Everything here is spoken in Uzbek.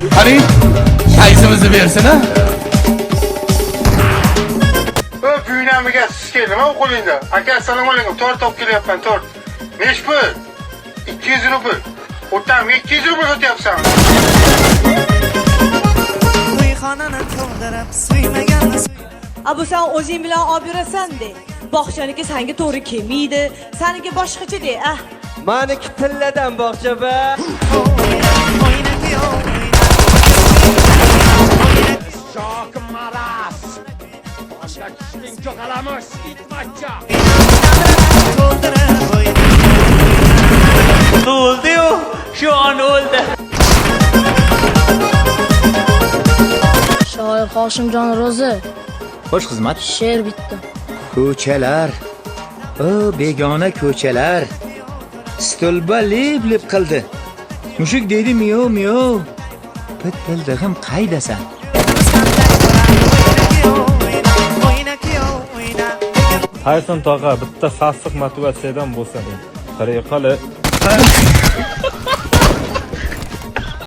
Qani, qaysimizni bersin, a? Ö, buynamiga sizga nima qo'lingda? Aka, assalomu alaykum. Tort olib kelyapman, tort. Nechi pul? 200 rubl. O'tam, 200 rubl sotyapsan. To'yxonani to'ldirib, suymaganni A, bu sen o'zing bilan olib yurasan de. Bog'chaniki senga to'g'ri kelmaydi. Saniki boshqacha de. Ah. Maniki tilladan bog'cha ba. O'yna, o'yna kuyov, o'yna. To'ldirib, o'yna. O'ldi-yu, shu on o'ldi. Shoir Hoshimjon Ro'zi. Xo'sh, xizmat. She'r bitdi. Ko'chalar. O, begona ko'chalar. Stulba lip-lip qildi. Mushuk deydi miyov miyov. Pitpildig'im qaydasan? O'yna kuyov, o'yna. Tayson tog'a, bitta sassiq motivatsiyadan bo'lsin. Qari qali.